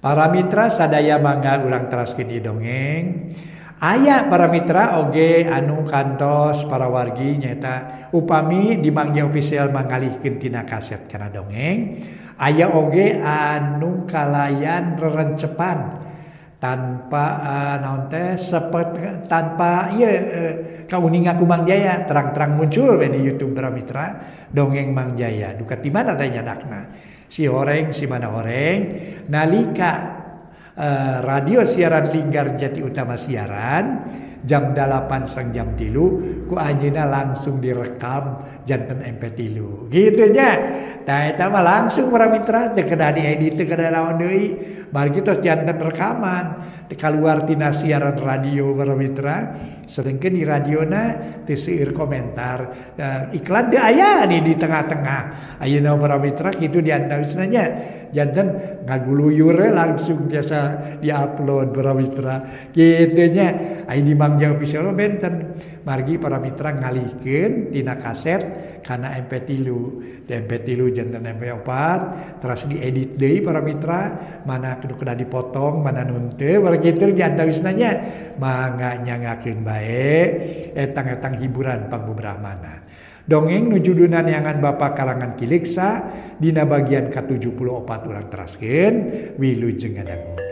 Para mitra sadaya mangga urang teraskeun ieu dongeng. Aya para mitra oge anu kantos para wargi nyaeta upami di Mang Jaya Official mangalihkeun tina kaset kana dongeng. Aya oge anu kalayan rerencepan tanpa naon teh tanpa ieu kauninga ku Mang Jaya terang-terang muncul we di YouTube para mitra dongeng Mang Jaya duka ti mana teh nyadakna si horeng si mana horeng nalika radio siaran Linggar Jati Utama siaran jam 8 sareng jam 3 ku anjeunna langsung direkam janten MP3 gitu nya. Tah eta mah langsung para mitra teu kedah diedit teu kedah naon deui margi tos janten rekaman teu kaluar tina siaran radio para mitra. Sedengkeun di radiona teu seueur komentar, iklan teu aya di tengah-tengah ayeuna para mitra kitu diantawisna nya janten ngaguluyur we langsung biasa diupload para mitra kitu nya. Aya di Mang Jaya Official benten margi para mitra ngalihkeun tina kaset kana MP3 di MP3 janten MP4 teras diedit deui para mitra mana kudu kedah dipotong mana nu henteu para kitu diantawisna nya. Mangga nyangakeun bae etang-etang hiburan pangbeberahmana. Dongeng nu judulna Neangan Bapa karangan Ki Leuksa dina bagian ka-74 urang teraskeun wilujeng ngadangukeun.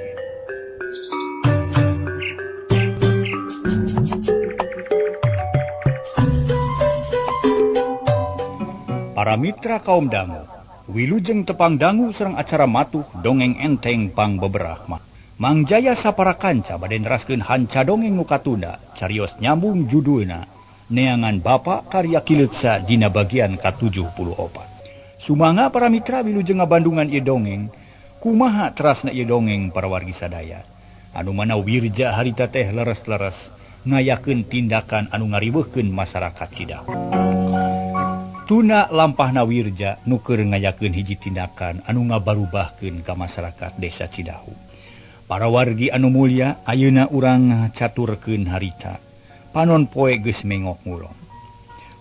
Para mitra kaum dangu, wilujeng tepang dangu sareng acara matuh dongeng enteng pang beberahma. Mang Jaya sapara kanca bade neraskeun hanca dongeng nu katunda, carios nyambung judulna Neangan Bapa karya Ki Leuksa dina bagian ka-74. Sumangga para mitra wilujeng ngabandungan ieu dongeng, kumaha terasna ieu dongeng para wargi sadaya. Anu mana Wirja harita teh leres-leres ngayakeun tindakan anu ngariweuhkeun masyarakat Cidahu. Tuna lampahna Wirja nu keur ngayakeun hiji tindakan anu ngabarubahkeun ka masyarakat desa Cidahu. Para wargi anu mulia, ayeuna urang caturkeun harita. Panon poe geus mengok ngulon.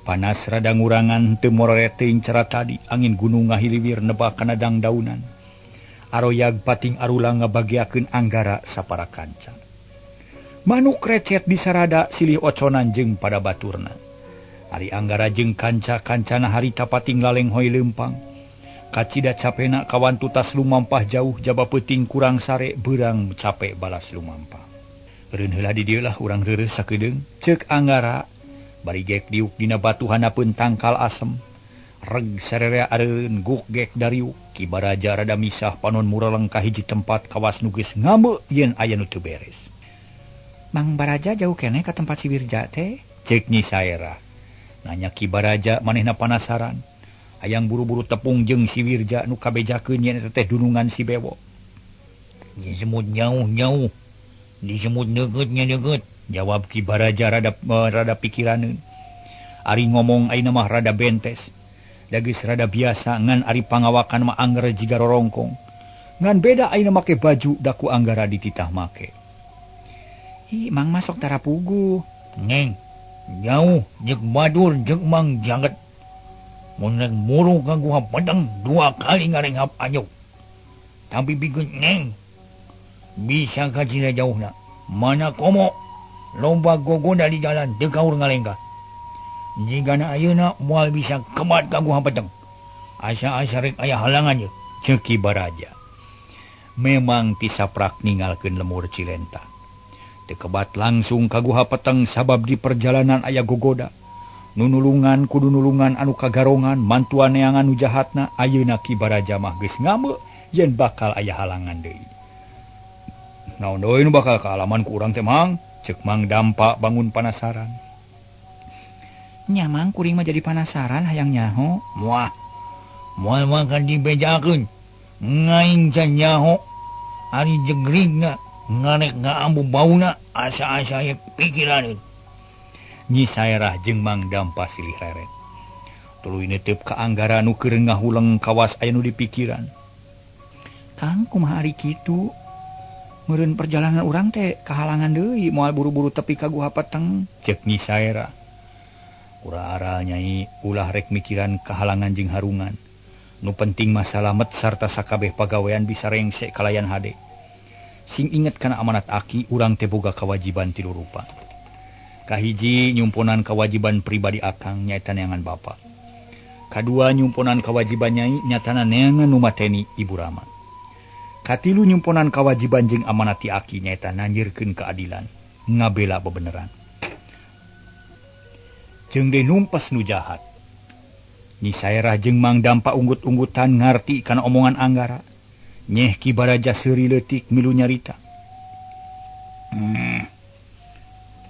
Panas rada ngurangan teu morore teuing cara tadi, angin gunung ngahiliwir nebak kana dangdaunan. Aroyag pating arulang ngabagiakeun anggara sapara kanca. Manuk recet disarada silih oconan jeung pada baturna. Ari anggara jeung kanca-kancana harita pating lalenghoy leumpang. Kacida capena kawan tutas lumampah jauh jaba peuting kurang sare beurang capek balas lumampah. Eureun heula di dieu lah urang reureuh sakedeung ceuk anggara bari gek diuk dina batu hanapeun tangkal asem. Reg sarerea areureun guk gek dariuk. Ki Baraja rada misah panon mureleng ka hiji tempat kawas nu geus ngambeu yen aya nu teu beres. Mang Baraja jauh keneh ka tempat si Wirja teh? Ceuk Nyi Saerah. Nanya Ki Baraja manehna panasaran. Hayang buru-buru tepung jeung si Wirja nu kabejakeun yen eta teh dunungan si Bewo. Disebut jauh-jauh, disebut deukeutnya deukeut, jawab Ki Baraja rada pikiraneun. Ari ngomong ayeuna mah rada bentes. Da geus rada biasa ngan ari pangawakan mah angger jiga rorongkong. Ngan beda ayeuna make baju da ku anggara dititah make. Ih, Mang masuk tara puguh. Neng, jauh jeung badur jeung Mang Jangget. Mun rek muru ka guha pedang dua kali ngarenghap anyuk. Tapi bikeun neng bisa ka cina jauhna. Mana komo lomba gogoda di jalan teu kaur ngalengkah. Jigana ayeuna moal bisa kebat ka guha pedang. Asa-asa rek aya halangan ye. Ceuk Ki Baraja. Memang tisaprak ninggalkeun lemur Cilenta. Teu kebat langsung ka guha peteng sabab di perjalanan aya gogoda. Nunulungan kudu nulungan anu kagarongan mantuan neangan nu jahatna ayeuna Ki Baraja mah geus ngambeu yen bakal aya halangan deui. Naon deui nu bakal kaalaman ku urang teh Mang? Ceuk Mang Dampa bangun panasaran. Nya Mang kuring mah jadi panasaran hayang nyaho. Moal. Moal makan dibejakeun. Ngaing can nyaho. Ari jegrigna ngarek ngaambu bauna asa-asa ye pikiraneun. Nyi Saerah jeung Mang Dampa silih reret. Tuluy neuteup ka anggara nu keur ngahuleng kawas aya nu dipikiran. Kang kumaha ari kitu? Meureun perjalanan urang teh kahalangan deui moal buru-buru tepi ka guha peteng. Ceuk Nyi Saerah. Ura-ara nyai ulah rek mikiran kahalangan jeung harungan. Nu penting mah salamet sarta sakabeh pagawean bisa rengse kalayan hade. Sing inget kana amanat aki urang teh boga kawajiban tilu rupa. Kahiji nyumponan kawajiban pribadi akang nyaeta neangan bapa. Kadua nyumponan kawajiban nyai nyatana neangan nu mateni ibu rama. Katilu nyumponan kawajiban jeung amanat ti aki nyaeta nanjirkeun keadilan, ngabela bebeneran. Jeung deui numpes nu jahat. Nyi Saerah jeung Mang Dampa unggut-unggutan ngarti kana omongan Anggara. Nyeh Ki Baraja seuri leutik milu nyarita.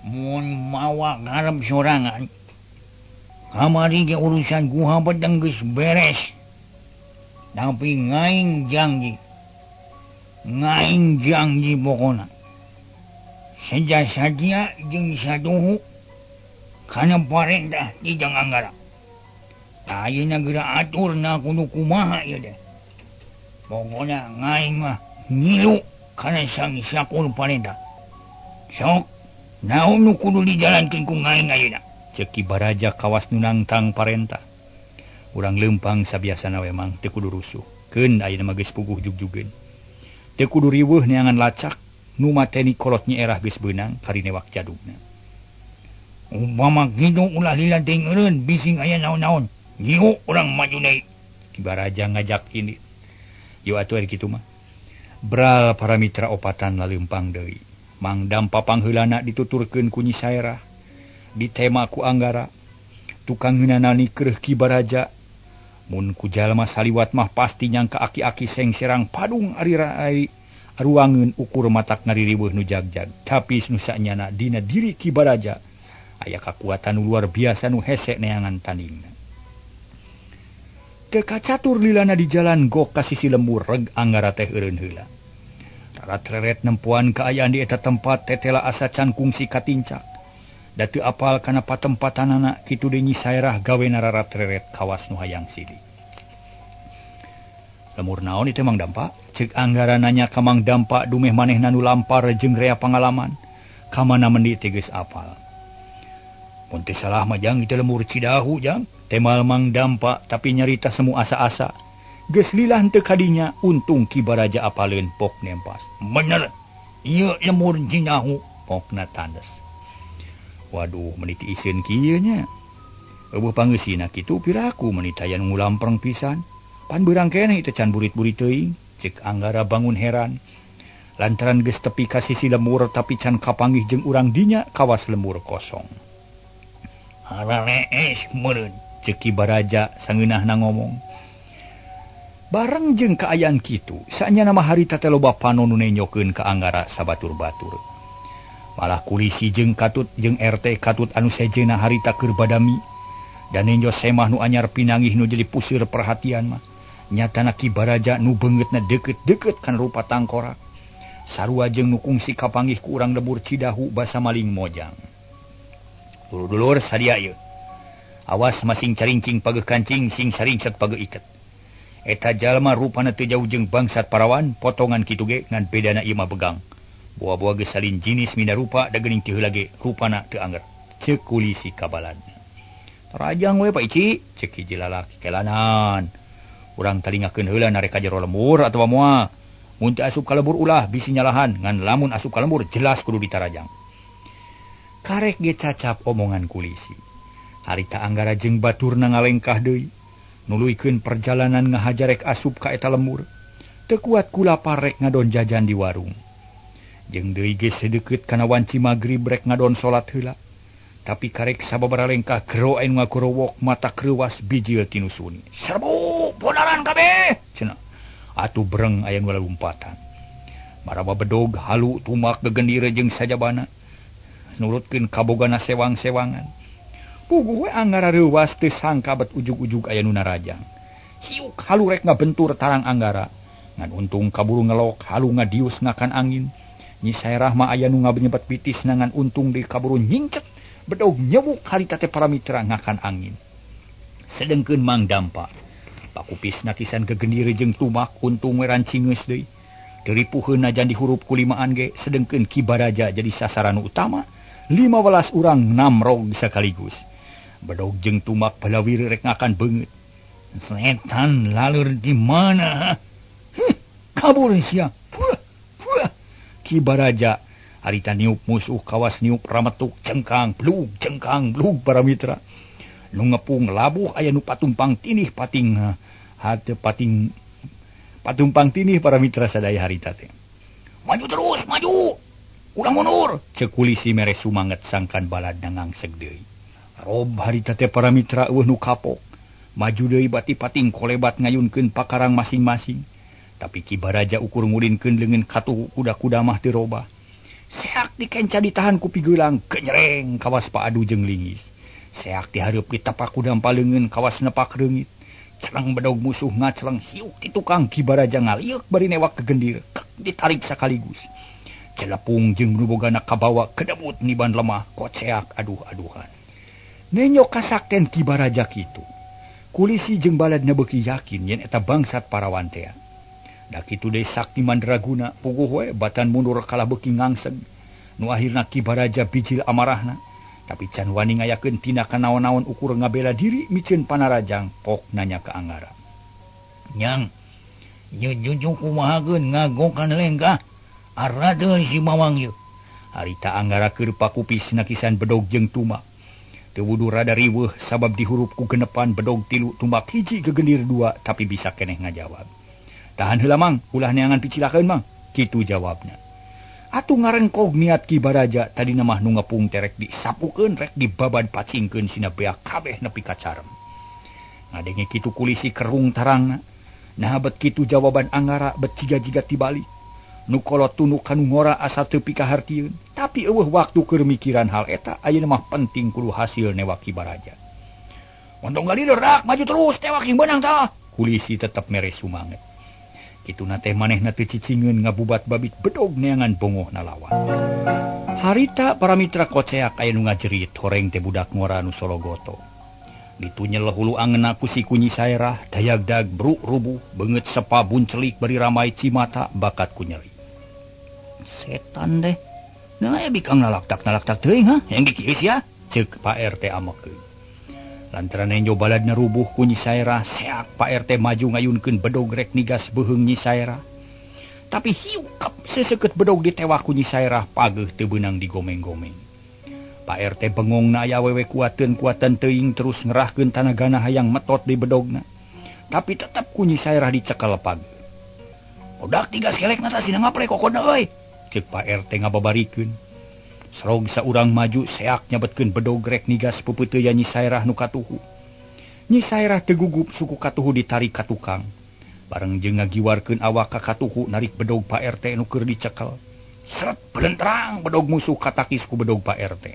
Mun mawa ngarep sorangan. Kamari ge urusan guha bedeng geus beres. Tapi ngaing janji. Ngaing janji pokona. Seja sadia jeung saduhu kana parentah ti Jang Anggara. Ayeuna geura aturna kudu kumaha ieu teh. Pokona ngaing mah ngilu kana sang sakur parentah. Sok naon nu kudu dijalankeun ku ngaing ayeuna? Ceuk Ki Baraja kawas nu nangtang parentah. Urang leumpang sabiasana we mang teu kudu rusuh. Keun ayeuna mah geus puguh jugjugeun. Teu kudu riweuh neangan lacak nu mateni kolot Nyi Erah geus beunang karinewak jadugna. Umpama kitu ulah lila teuing eureun bising aya naon-naon. Ngiu urang maju deui. Ki Baraja ngajak ini. Yo atuh ari kitu mah. Bral para mitra opatan laleumpang deui. Mang Dampa pangheulana dituturkeun ku Nyi Saerah. Ditema ku Anggara. Tukang ngeunana nikreuh Ki Baraja. Mun ku jalma saliwat mah pasti nyangka aki-aki sengserang padung ari ruangeun ukur matak ngaririweuh nu jagjag. Tapi nu sanyana dina diri Ki Baraja aya kakuatan nu luar biasa nu hese neangan tandingna. Teu kacatur lilana di jalan gok ka sisi lembur reg Anggara teh eureun heula. Rarat-reret nempuan kaayaan di eta tempat tetela asa can kungsi katincak. Da teu apal kana patempatanana kitu deui Nyi Saerah gawe nararat-reret kawas nu hayang silih. Lemur naon ieu Mang Dampa? Ceuk Anggara nanya ka Mang Dampa dumeh manehna nu lampar jeung rea pangalaman. Ka mana mendi teh geus apal. Mun teu salah mah jang ieu lemur Cidahu jang. Temal Mang Dampa tapi nyarita semu asa-asa. Geus lila henteu kadinya untung Ki Baraja apaleun pok nempas. Bener, ieu lemur Cidahu pokna tandes. Waduh meuni ti iseun kieu nya. Eueuh pangeusina kitu piraku meuni taya nu ngulampreng pisan. Pan beurang keneh teh can burit-burit teuing. Ceuk Anggara bangun heran. Lantaran geus tepi ka sisi lemur tapi can kapanggih jeung urang dinya kawas lemur kosong. Haralees meureun. Ceuk Ki Baraja sangeunahna ngomong. Bareng jeung kaayaan kitu, sanyana mah harita teh loba panon nu nenyokeun ka Anggara sabatur-batur. Malah kulisi jeung katut jeung RT katut anu sejenna harita keur badami. Dan nenjo semah nu anyar pinanggih nu jadi puseur perhatian mah. Nyatana Ki Baraja nu beungeutna deukeut-deukeut kana rupa tangkorak. Sarua jeung nu kungsi kapanggih ku urang lembur Cidahu basa maling mojang. Dulur-dulur sadia ieu. Awas masing carincing pageuh kancing sing sarincet pageuh iket. Eta jalma rupana teu jauh jeung bangsat parawan potongan kitu ge ngan bedana ieu mah begang. Boa-boa geus salin jinis mina rupa da geuning ti heula ge rupana teu angger. Ceuk kulisi kabalan. Tarajang we Pak Ici, ceuk hiji lalaki kelanan. Urang talingakeun heula narek ka jero lembur atawa moal. Mun teu asup ka lembur ulah bisi nyalahan ngan lamun asup ka lembur jelas kudu ditarajang. Karek ge cacap omongan kulisi. Harita Anggara jeung baturna ngalengkah deui. Nuluykeun perjalanan ngahajarek asup ka eta lembur. Teu kuat ku lapar rek ngadon jajan di warung. Jeung deui geus deukeut kana wanci magrib rek ngadon salat heula. Tapi karek sababaraha lengkah gero anu ngagorowok mata kreuwas bijil tinu suni. Serbu bonaran kabeh cenah. Atuh breng aya nu lalumpatan. Maraba bedog halu tumak gegendire jeung sajabana. Nurutkeun kabogana sewang-sewangan. Puguh we Anggara reuwas teu sangka bet ujug-ujug aya nu narajang. Hiuk halu rek ngabentur tarang Anggara. Ngan untung kaburu ngelok halu ngadius ngakan angin. Nyi Saerah mah aya nu ngabenyebet pitis ngan untung deui kaburu nyingcet bedog nyewuk harita teh para mitra ngakan angin. Sedengkeun Mang Dampa. Pakupisna kisan gegendire jeung tumak untung we rancingeus deui. Teu ripuheun najan dihurup ku limaan ge sedengkeun Ki Baraja jadi sasaran utama. 15 urang namrog sekaligus. Bedog jeung tumak balawir rek ngakan beungeut. Setan lalur di mana? Huh, kabur sia. Puah, puah. Ki Baraja harita niup musuh kawas niup rametuk cengkang blug para mitra. Nu ngepung labuh aya nu patumpang tinih pating hate pating patumpang tinih para mitra sadaya harita teh. Maju terus, maju. Urang mundur. Ceuk kulisi mere sumanget sangkan baladna ngangseg deui. Rob harita teh para mitra eueuh nu kapok. Maju deui bati pating kolebat ngayunkeun pakarang masing-masing. Tapi Ki Baraja ukur ngulinkeun leungeun katuhu kuda-kuda mah teu robah. Seak dikenca ditahan ku pigeulang kenyereng kawas paadu jeung lingis. Seak dihareup ditapak ku dampa leungeun kawas nepak reungit. Celeng bedog musuh ngaceleng hiuk ti tukang Ki Baraja ngalieuk bari newak kegendir kek ditarik sakaligus. Celepung jeung nu bogana kabawa kedebut niban lemah koceak aduh-aduhan. Nenyo kasakten Ki Baraja kitu. Kulisi jeung baladna beuki yakin yen eta bangsat parawan tea. Da kitu deui Sakti Mandraguna puguh we batan mundur kalah beuki ngangseg. Nu akhirna Ki Baraja bijil amarahna. Tapi can wani ngayakeun tindakan naon-naon ukur ngabela diri miceun panarajang pok nanya ka Anggara. Nyang, nyujujung kumahakeun ngagokan lengkah aradeun si Mawang ieu. Harita Anggara keur pakupis nakisan bedog jeung tumak. Teu wudu rada riweuh sabab dihurup ku genepan bedog 3 tumak 1 gegendir 2 tapi bisa keneh ngajawab. Tahan heula Mang, ulah neangan picilakeun Mang. Kitu jawabna. Atuh ngarengkog niat Ki Baraja tadina mah nu ngepung terek disapukeun rek dibabad pacingkeun sina beak kabeh nepi ka carem. Ngadenge kitu kulisi kerung tarangna. Nah bet kitu jawaban Anggara bet jiga-jiga tibalik. Nu kolot tunuk kanu ngora asa teu pikahartieun, tapi eueuh waktu keur mikiran hal eta ayeuna mah penting kudu hasil newak Ki Baraja. Ontong galider rak maju terus tewak yang beunang tah. Kulisi tetep mere sumanget. Kituna teh manehna teu cicingeun ngabubat babit bedog neangan bongoh nalawan. Harita para mitra koceak aya nu ngajerit horeng teh budak ngora nu sologoto. Ditu nyeleh hulu angeuna ku si Kunyi Saerah dayagdag bruk rubuh beungeut sepa buncelik bari ramai cimata bakat ku nyeri. Setan deh. Nah aya bikang nalaktak-nalaktak teuing ha yang kieu sia ceuk Pak RT amekeun. Lantaran nenjo baladna rubuh ku Nyi Saerah seak Pak RT maju ngayunkeun bedog rek nigas beuheung Nyi Saerah. Tapi hiukep seseukeut bedog ditewak ku Nyi Saerah pageuh teu beunang digomeng-gomeng. Pak RT bengong na aya wewe kuateun-kuateun teuing terus ngerahkeun tanagana hayang metot di bedogna. Tapi tetep ku Nyi Saerah dicekel pageuh. Odak tigas kelekna tah sina ngaple kokodna euy. Ceuk Pak RT ngababarikeun. Serog saurang maju seak nyabetkeun bedog rek nigas peupeuteuyan Nyi Saerah nu katuhu. Nyi Saerah teu gugup suku katuhu ditarik ka tukang. Bareng jeung ngagiwarkeun awak ka katuhu narik bedog Pak RT nu keur dicekel. Seret belentrang bedog musuh katakis ku bedog Pak RT.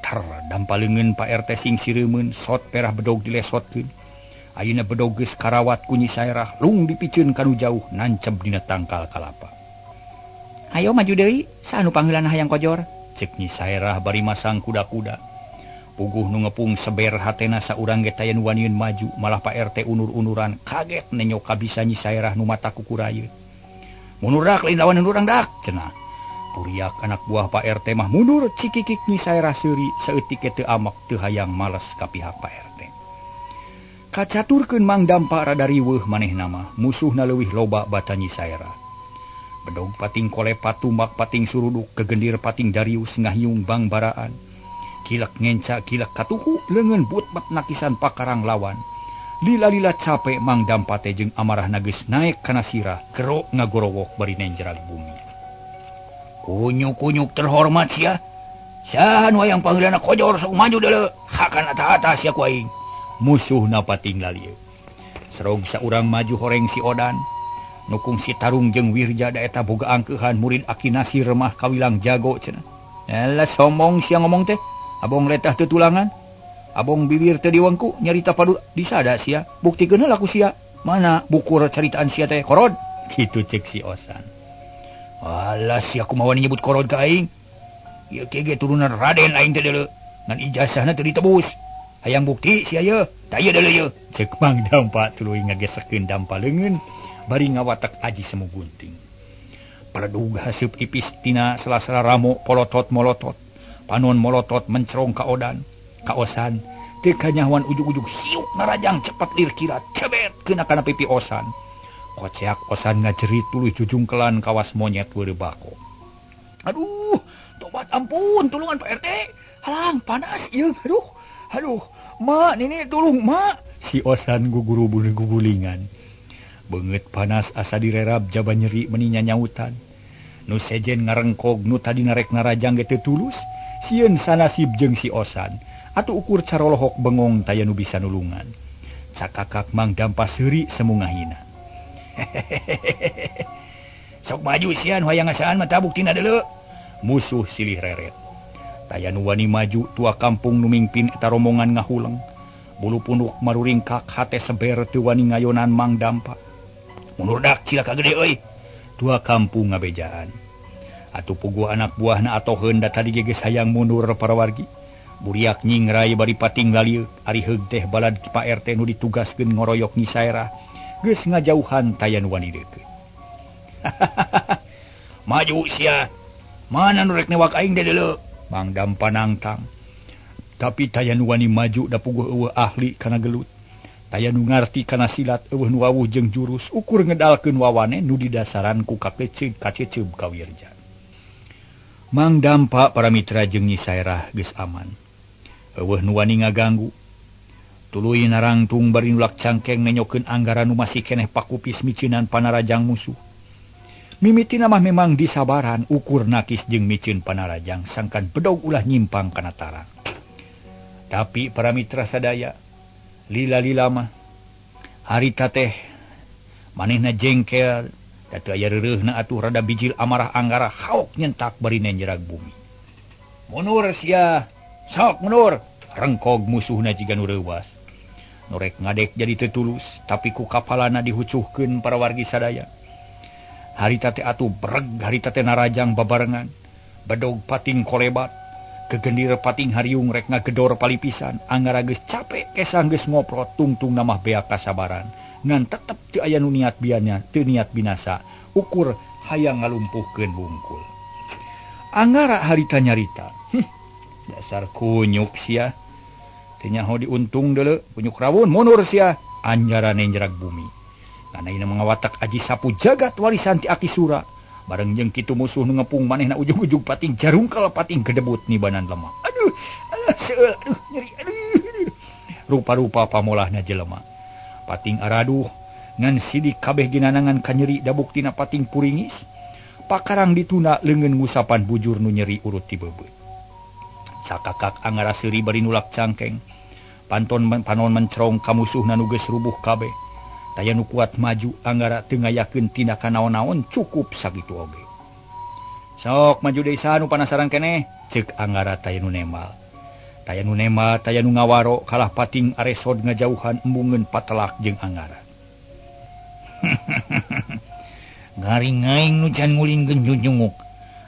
Tar dampa leungeun Pak RT sing sireumeun sot perah bedog dilesotkeun. Ayeuna bedog geus karawat ku Nyi Saerah lung dipiceun ka nu jauh nanceb dina tangkal kalapa. Ayo maju deui, saha nu pangheulana hayang kojor? Cek Nyi Saerah bari masang kuda-kuda. Puguh nu ngepung seber hatena saurang ge taya nu waniun maju, malah Pak RT unur-unuran kaget nenyo kabisa Nyi Saerah nu mata kukurayeun. Mundur dak lain lawan urang dak cenah. Puriak anak buah Pak RT mah mundur cikikik Nyi Saerah seuri saeutik ge teu amek teu hayang males ka pihak Pak RT. Kacaturkeun Mang Dampa rada riweuh manehna mah, musuhna leuwih loba bata Nyi Saerah. Bedog pating kolepat tumbak pating suruduk kegendir pating Darius ngahiung bangbaraan. Kilek ngenca kilek katuhu leungeun butbat nakisan pakarang lawan. Lila-lila capek Mang Dampa teh jeung amarahna geus naek kana sirah kerok ngagorowok bari nenjeral bumi. Kunyuk-kunyuk terhormat sia. Saha nu hayang pangheulana kojor sok maju deuleu. Hakan ata-ata sia ku aing. Musuhna pating lalieu. Serog saurang maju horeng si Odan. Nukung si Tarung jeung Wirja da eta boga angkeuhan murid Aki Nasir mah kawilang jago cenah. Elah sombong sia ngomong teh. Abong letah teu tulangan. Abong bibir teu diwengku nyarita padu disada sia. Buktikeun heula ku sia. Mana bukur caritaan sia teh korod? Kitu cek si Osan. Alah sia kumaha wani nyebut korod ka aing. Ieu ge turunan Raden aing teh deuleu. Ngan ijazahna teu ditebus. Hayang bukti sia ye. Tah ieu deuleu ye. Cek Mang Dampa tuluy ngagesekeun dampa leungeun bari ngawatek aji semu gunting. Paledug haseup ipis tina sela-sela ramo polotot molotot. Panon molotot mencerong ka Odan, ka Osan. Teu kanyahoan ujug-ujug hiuk narajang cepat lir kilat cebet keuna kana pipi Osan. Koceak Osan ngajerit tuluy jujungkelan kawas monyet weureu bako. Aduh, tobat ampun, tulungan Pak RT. Halang panas ieu, aduh. Aduh, mak nini tulung mak. Si Osan gugurubul gugulingan. Beungeut panas asa direrab jaba nyeri meni nyanyautan. Nu sejen ngarengkog nu tadi narek narajang ge teu tulus, sieun sanasib jeung si Osan. Atuh ukur carolohok bengong taya nu bisa nulungan. Cakakak Mang Dampa seuri semungahina. Sok maju sian hayang ngasaan mah tabuktina deuleu. Musuh silih reret. Taya nu wani maju tua kampung nu mingpin eta rombongan ngahuleng. Bulu punduk maruringkak hate seber teu wani ngayonan Mang Dampa. Mundur dak cilaka gede euy. Tua kampung ngabejaan. Atuh puguh anak buahna atoheun da tadi ge geus hayang mundur para wargi. Buriak nyingrai bari pating lalieuk ari heug teh balad Pak RT nu ditugaskeun ngoroyok Nyi Saerah geus ngajauhan taya nu wani deukeut. Maju sia. Mana nu rek newak aing teh deuleu? Mang Dampa nangtang. Tapi taya nu wani maju da puguh eueuh ahli kana gelut. Taya nu ngarti kana silat eueuh nu wawuh jeung jurus ukur ngedalkeun wawane nu didasaran ku kakeceub kaceceub ka wirja. Mang Dampa para mitra jeung Nyi Saerah geus aman. Eueuh nu wani ngaganggu. Tuluy narangtung bari nulak cangkeng nenyokeun anggara nu masih keneh pakupis miceunan panarajang musuh. Mimitina mah memang disabaran ukur nakis jeung miceun panarajang sangkan bedog ulah nyimpang kana tarang. Tapi para mitra sadaya lila-lila mah harita teh manehna jengkel da teu aya reureuhna atuh rada bijil amarah anggara haok nyentak bari nenjerag bumi. Mundur sia, sok mundur. Rengkog musuhna jiga nu reuwas. Nu rek ngadek jadi teu tulus tapi ku kapalana dihucuhkeun para wargi sadaya. Harita teh atuh breg harita teh narajang babarengan. Bedog pating kolebat, kegendir pating hariung rek ngagedor palipisan. Anggara geus capek kesang geus ngoprot tungtung namah beak kasabaran. Ngan tetep teu aya nu niat bianya, teu niat binasa, ukur hayang ngalumpuhkeun wungkul. Anggara harita nyarita, dasar kunyuk sia. Teu nyaho diuntung deuleu, kunyuk rawun mundur sia. Anjara nenjerag bumi. Nganaina mengawatak aji sapu jagat warisan ti Aki Sura. Bareng jeung kitu musuh nu ngepung manehna ujug-ujug pating jarungkal pating gedebut nibanan lemah. Aduh, alah seueul, aduh nyeri, aduh. Rupa-rupa pamolahna jelema. Pating araduh ngan sidik kabeh ginanangan kanyeri da buktina pating puringis. Pakarang dituna leungeun ngusapan bujur nu nyeri urut ti beubeut. Sakakak anggara seuri bari nulak cangkeng. Panton panon mencerong ka musuhna nu geus rubuh kabeh. Taya nu kuat maju anggara teu ngayakeun tindakan naon-naon cukup sakitu oge. Sok maju deui saha nu panasaran keneh? Ceuk anggara taya nu nemal. Taya nu nemal taya nu ngawaro kalah pating aresod ngajauhan embungeun patelak jeung anggara. Garing aing nu can ngulinkeun cucunguk.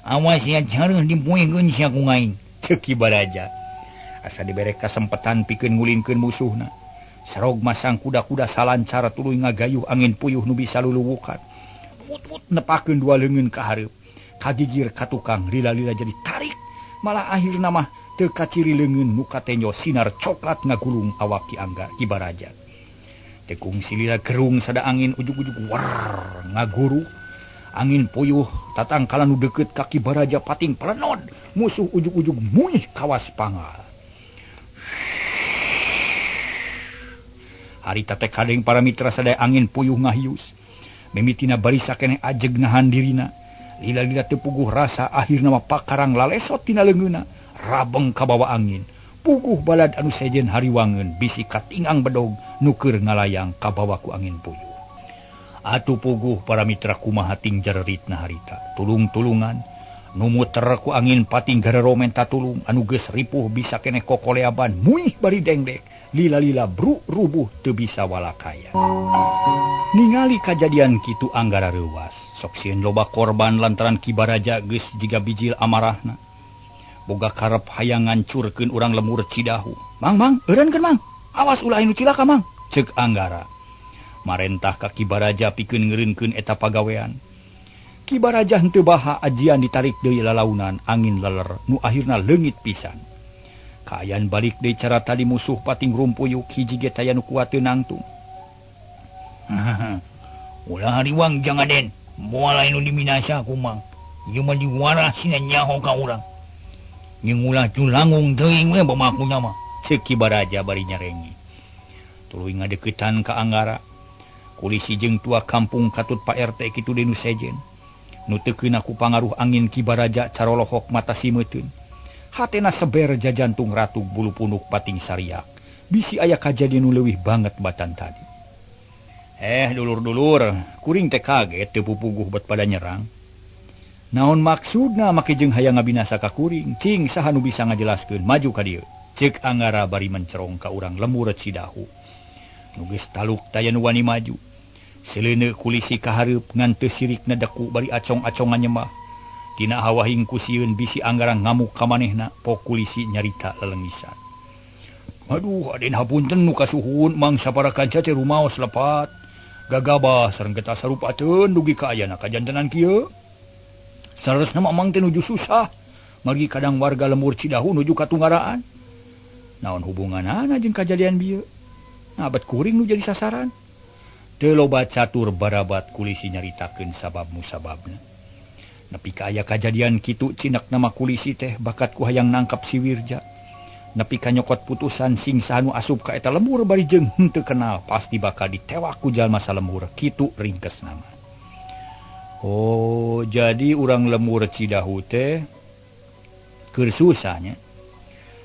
Awas sia careuh dipoekeun sia ku aing. Ceuk Ki Baraja. Asa dibere kasempetan pikeun ngulinkeun musuhna. Sarog masang kuda-kuda salancar tuluy ngagayuh angin puyuh nu bisa luluwukan. Wut-wut nepakeun dua leungeun ka hareup. Kagigir ka tukang lila-lila jadi tarik. Malah akhirna mah teu kaciri leungeun nu katenjo sinar coklat ngagulung awak Ki Angga Ki Baraja. Tekung silila gerung sada angin ujug-ujug war ngaguruh. Angin puyuh tatangkalan nu deukeut ka Ki Baraja pating pelenod. Musuh ujug-ujug muih kawas pangal. Harita teh kadeng para mitra sadaya angin puyuh ngahius. Mimitina barisa keneh ajeg nahan dirina. Lila-lila teu puguh rasa akhirna mah pakarang lalesot tina leungeunna. Rabeng kabawa angin. Puguh balad anu sejen hariwangeun bisi katingang bedog nu keur ngalayang kabawa ku angin puyuh. Atuh puguh para mitra kumaha ting jareritna harita. Tulung-tulungan nu muter ku angin pating gareromen tatulung anu geus ripuh bisa keneh kokoleaban muih bari dengdek. Lila-lila bru rubuh teu bisa walakaya. Ningali kajadian kitu anggara reuwas. Sok sieun loba korban lantaran Ki Baraja geus jiga bijil amarahna. Boga karep hayang ngancurkeun urang lemur Cidahu. Mang, mang, eureunkeun mang. Awas ulah anu cilaka mang. Ceuk anggara. Marentah ka Ki Baraja pikeun ngeureunkeun eta pagawean. Ki Baraja henteu baha ajian ditarik deui lalaunan angin leler nu akhirna leungit pisan. Kaayaan balik deui cara tadi musuh pating rumpuyuk hiji ge taya nu kuat teu nangtung. Ulah hariwang jangaden, moal anu diminasa ku mang. Ieu mah diwarah sina nyaho ka urang. Jeung ulah culangung teuing we bamakunya mah. Ceuk Ki Baraja bari nyarengi. Tuluy ngadeukeutan ka Anggara. Kulisi jeung tua kampung katut Pak RT kitu deui nu sejen. Nu teu keuna ku pangaruh angin Ki Baraja carolohok mata simeuteun. Hatena seber jajantung ratu bulu punuk pating sariak. Bisi aya kajadian nu leuwih banget batan tadi. Dulur-dulur, kuring teh kaget teu pupuguh bet pada nyerang. Naon maksudna make jeung hayang ngabinasa ka kuring? Cing saha nu bisa ngajelaskeun maju ka dieu. Ceuk Anggara bari mencerong ka urang lemur Cidahu. Nu geus taluk taya nu wani maju. Seleuneu kulisi ka hareup ngan teu sirikna deku bari acong-acongan nyembah. Tina hawa hingku sieun bisi Anggara ngamuk ka manehna, pok kulisi nyarita lelengisan. Aduh, aden hapunten nu kasuhun mang sapara kanca teh rumaos lepat. Gagabah sareng getah sarupateun dugi ka ayana kajantenan kieu. Saleresna mah mang teh nuju susah. Margi kadang warga lemur Cidahu nuju katunggaraan. Naon hubunganana jeung kajadian bieu? Abet kuring nu jadi sasaran. Teu loba catur barabat kulisi nyaritakeun sabab musababna. Nepi ka aya kajadian kitu cinak nama kulisi teh bakat ku hayang nangkap si Wirja. Nepi ka nyokot putusan sing saha nu asup ka eta lemur bari jeung henteu kenal pasti bakal ditewak ku jalma salemur kitu ringkes nama. Oh, jadi urang lemur Cidahu teh keur susah nya.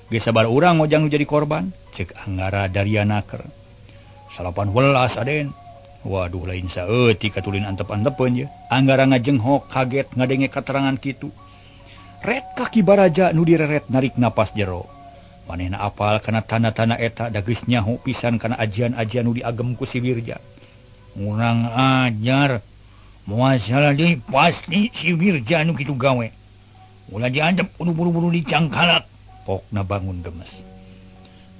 Geus sabar urang ngojang nu jadi korban, ceuk Anggara Darianaker. 18 aden. Waduh lain saeutik katulin antep-antepeun ye. Anggara ngajenghok kaget ngadenge katerangan kitu. Ret ka Ki Baraja nu direret narik napas jero. Manehna apal kana tanda-tanda eta da geus nyaho pisan kana ajian-ajian nu diagem ku si Wirja. Urang ajar. Moal salah deui pasti si Wirja nu kitu gawe. Ulah diantep kudu buru-buru dicangkalak. Pokna bangun gemes.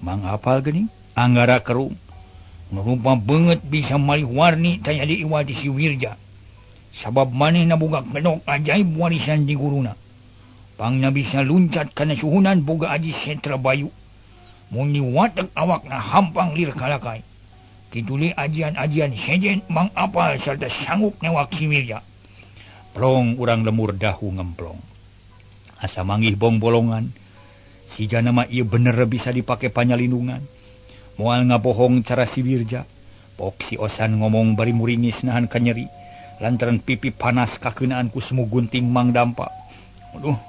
Mang apal geuning? Anggara kerung. Nu rupa beungeut bisa malih warni taya diiwati si Wirja. Sabab manehna boga kedok ajaib warisan di guruna. Pangna bisa luncat kana suhunan boga aji setra bayu. Mun diwatek awakna hampang lir kalakai. Kitu deui ajian-ajian sejen mang apal sarta sanggup newak si Wirja. Plong urang lemur dahu ngemplong. Asa manggih bong bolongan. Siga nama ieu bener bisa dipake panyalindungan. Moal ngabohong cara si Wirja. Pok si Osan ngomong bari muringis nahan kanyeri. Lantaran pipi panas kakeunaan ku semu gunting Mang Dampa. Aduh,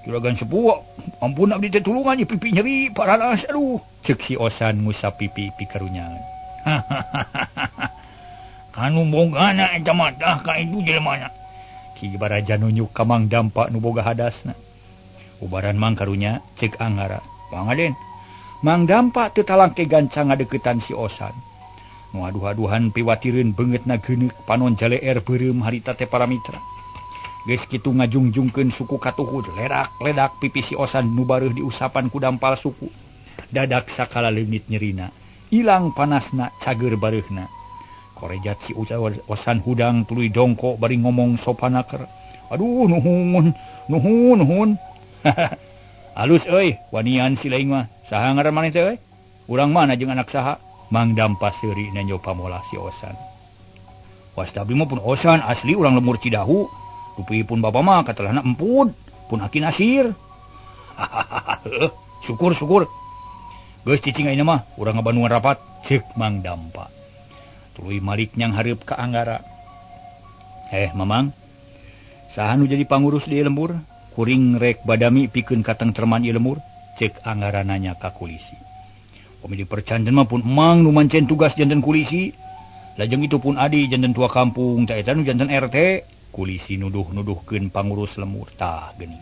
juragan sepuh, ampun abdi teh tulungan ieu pipi nyeri paranas aduh. Ceuk si Osan ngusap pipi pikarunyangan. Kanu bogana eta mah tah ka itu jelemana. Ki Baraja nunjuk ka Mang Dampa nu boga hadasna. Ubaran mang karunya ceuk Anggara. Pangaden. Mang Dampa teu talangke gancang ngadeuketan si Osan. Nu aduh-aduhan piwatireun beungeutna geuneuk panon jaleer beureum harita teh para mitra. Geus kitu ngajungjungkeun suku katuhud ledak-ledak pipi si Osan nu bareuh diusapan ku dampal suku. Dadak sakala leungit nyerina, ilang panasna cager bareuhna. Korejat si Osan hudang tuluy dongko bari ngomong sopanaker. Aduh nuhun, nuhun, nuhun. Alus euy, wanian si laing mah. Saha ngaran maneh teh euy? Urang mana jeung anak saha? Mang Dampa seuri nenjo pamolah si Osan. Wasta abdi mah pun Osan asli urang lemur Cidahu. Rupi pun bapa mah katelahna empud, pun aki Nasir. Syukur syukur. Geus cicing ayeuna mah urang ngabandungan rapat, ceuk Mang Dampa. Tuluy malik nyang hareup ka Anggara. Mamang. Saha nu jadi pangurus di lembur? Kuring rek badami pikeun katengtreman ieu lemur, ceuk Anggara nanya ka kulisi. Pamili percanten mah pun emang nu mancen tugas janten kulisi. Lajeng itu pun adi janten tua kampung, ta eta nu janten RT. Kulisi nuduh-nuduhkeun pangurus lemur tah geuning.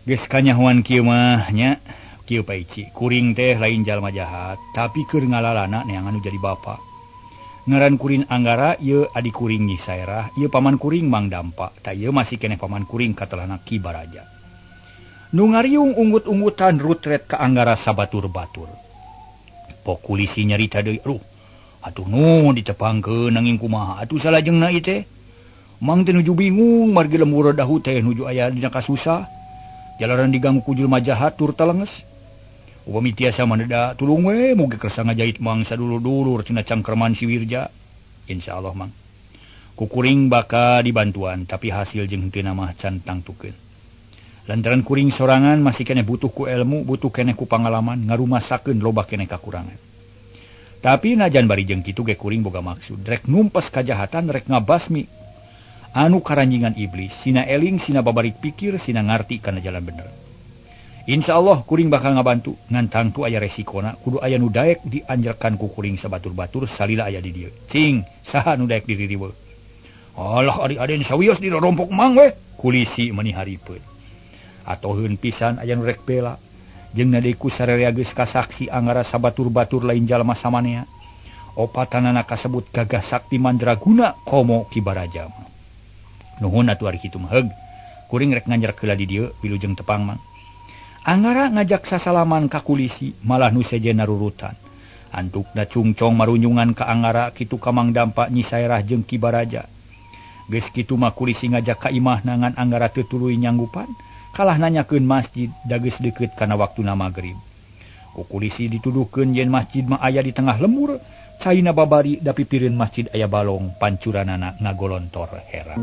Geus kanyahoan kieu mah nya, kieu Pa Ici, kuring teh lain jalma jahat, tapi keur ngalalana neangan nu jadi bapa. Ngaran kuring Anggara, ieu adi kuring Nyi Saerah, ieu paman kuring Mang Dampa, ta ieu masih keneh paman kuring katelahna Ki Baraja. Nu ngariung unggut-unggutan rutret ka Anggara sabatur-batur. Pok kulisi nyarita deui, aduh, atuh nu ditepangkeun nanging kumaha atuh salajengna ieu teh. Mang teh nuju bingung margi lemur dahu teh nuju aya dina kasusah. Jalaran diganggu ku jelema jahat tur talenges. Upami tiasa maneda tulung we mugi kersa ngajait mang sadulur-dulur tina cangkerman si Wirja. Insyaallah mang. Kukuring bakal dibantuan tapi hasil jeung henteu mah can tangtukeun. Lantaran kuring sorangan masih keneh butuh ku ilmu, butuh keneh ku pangalaman, ngarumasakeun loba keneh kakurangan. Tapi najan bari jeung kitu ge kuring boga maksud, rek numpes kajahatan, rek ngabasmi anu karanjingan iblis, sina eling, sina babarik pikir, sina ngarti kana jalan bener. Insyaallah kuring bakal ngabantu, ngan tangtu aya resikona, kudu aya nu daek dianjerkan ku kuring sabatur-batur salila aya di dieu. Cing, saha nu daek diririweuh? Alah ari aden sawios dirorompok mang we, kulisi meni haripeuh. Atoheun pisan aya nu rek bela, jeung nadeku sararea geus kasaksi angara sabatur-batur lain jalma samanea. Opatanana kasebut gagah sakti mandraguna komo Ki Baraja. Nuhun atuh ari kitu mah heug. Kuring rek nganjer heula di dieu wilujeng tepang mang. Angara ngajak sasalaman ka kulisi malah nu sejen narurutan. Antukna cungcong marunyungan ka Angara kitu ka Mang Dampa Nyi Saerah jeung Ki Baraja. Geus kitu mah kulisi ngajak ka imahna ngan Angara teu tuluy nyanggupan, kalah nanyakeun masjid da geus deukeut kana waktuna magrib. Ku kulisi dituduhkeun yen masjid mah aya di tengah lemur, caina babari da pipireun masjid aya balong pancuranana ngagolontor hera.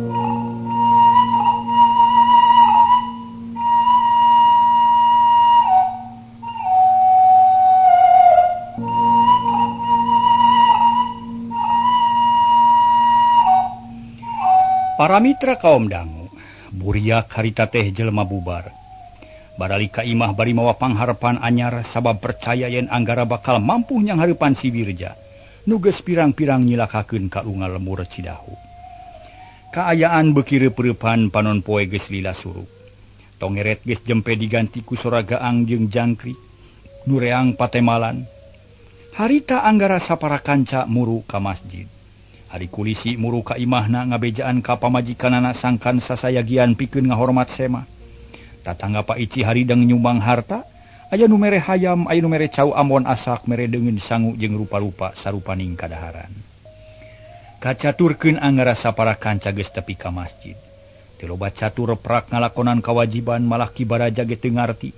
Para mitra kaum dangu, buriak harita teh jelema bubar. Barali ka imah bari mawa pangharepan anyar sabab percaya yen Anggara bakal mampu nyanghareupan si Wirja. Nu geus pirang-pirang nyilakakeun ka unggal lemur Cidahu. Kaayaan beuki reureupan panon poe geus lila suruk. Tongeret geus jempe diganti ku sora gaang jeung jangkrik, nu reang patemalan. Harita Anggara sapara kanca muru ka masjid. Ari kulisi muru ka imahna ngabejaan ka pamajikanana sangkan sasayagian pikeun ngahormat sema. Tatangga Pak Ici haridang nyumbang harta, aya nu mere hayam, aya nu mere cau ambon asak, mere deungeun sangu jeung rupa-rupa sarupaning kadaharan. Kacaturkeun Anggara sapara kanca geus tepi ka masjid. Teu loba catur prak ngalakonan kawajiban malah Ki Baraja ge teu ngarti.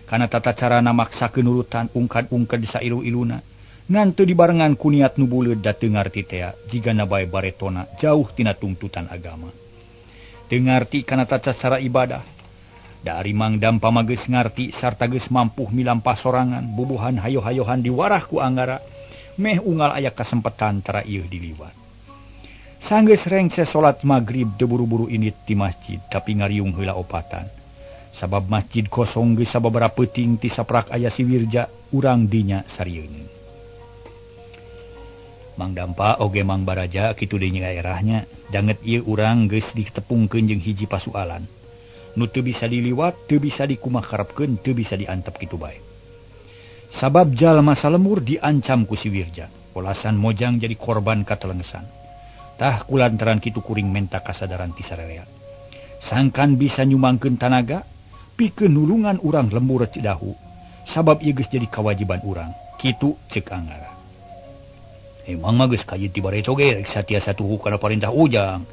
Kana tata carana maksakeun nurutan ungkad-ungkad sailu-iluna. Ngan teu dibarengan ku niat nu buleud da teu ngarti tea jigana bae baretona jauh tina tungtutan agama. Teu ngarti kana tata cara ibadah. Da ari Mang Dampa mah geus ngarti sarta geus mampuh milampah sorangan bubuhan hayo-hayohan diwarah ku Anggara meh unggal aya kasempetan tara ieu diliwat. Sanggeus rengse salat magrib teu buru-buru indit ti masjid tapi ngariung heula opatan. Sabab masjid kosong geus sababaraha peuting ti saprak aya si Wirja urang dinya sarieun. Mang Dampa oge Mang Baraja kitu deui nyaerahnya danget ieu urang geus ditepungkeun jeung hiji pasualan. Nu teu bisa diliwat, teu bisa dikumakarepkeun, teu bisa diantep kitu bae. Sabab jalma salemur diancam ku si Wirja, polasan mojang jadi korban katelengsan. Tah kulantaran kitu kuring menta kasadaran ti sararea. Sangkan bisa nyumangkeun tanaga, pikeun nulungan urang lembur Cidahu, sabab ieu geus jadi kawajiban urang. Kitu ceuk Anggara. Emang mah geus kajeut ti bareto ge rek satiasa tuhu kana parintah Ujang.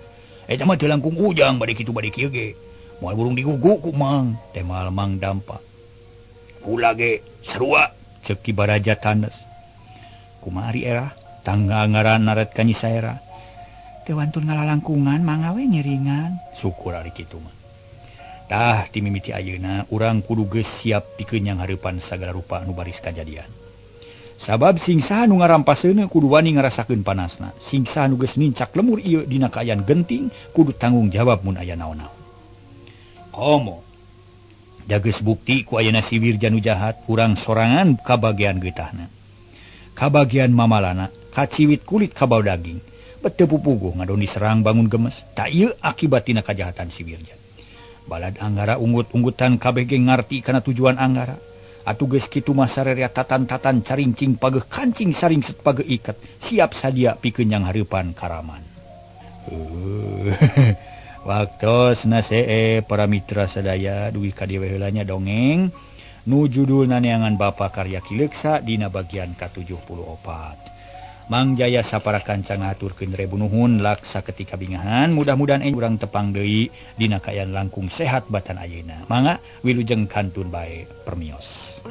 Eta mah teu langkung Ujang bade kitu bade kieu ge. Moal burung digugu ku Mang, temal Mang Dampa. Kula ge sarua ceuk Ki Baraja tanes. Kumaha ari erah tangga ngaran naret ka Nyi Saerah. Teu wantun ngalalangkungan mangga we ngiringan. Syukur ari kitu mah. Tah ti mimiti ayeuna urang kudu geus siap pikeun nyanghareupan sagala rupa nu baris kajadian. Sabab sing saha nu ngarampaseuneu kudu wani ngarasakeun panasna. Sing saha nu geus nincak lemur ieu dina kaayaan genting kudu tanggung jawab mun aya naon-naon. Komo da geus bukti ku ayeuna si Wirja nu jahat urang sorangan kabagian getahna. Kabagian mamalana, kaciwit kulit kabau daging. Beteu pupuguh ngadon diserang bangun gemes. Tak ieu akibat tina kajahatan si Wirja. Balad Anggara unggut-unggutan kabeh ge ngarti kana tujuan Anggara. Atuh geus kitu mah sarerea tatan-tatan carincing pageuh kancing saringset pageuh iket siap sadia pikeun nyanghareupan karaman. Waktosna see para mitra sadaya dugi ka dieu we heula nya dongeng nu judulna Neangan Bapa karya Ki Leuksa dina bagian ka-74. Mang Jaya sapara kanca ngahaturkeun rebu nuhun laksa ketika bingahan mudah-mudahan urang tepang deui dina kaayaan langkung sehat batan ayeuna. Mangga wilujeng kantun bae permios.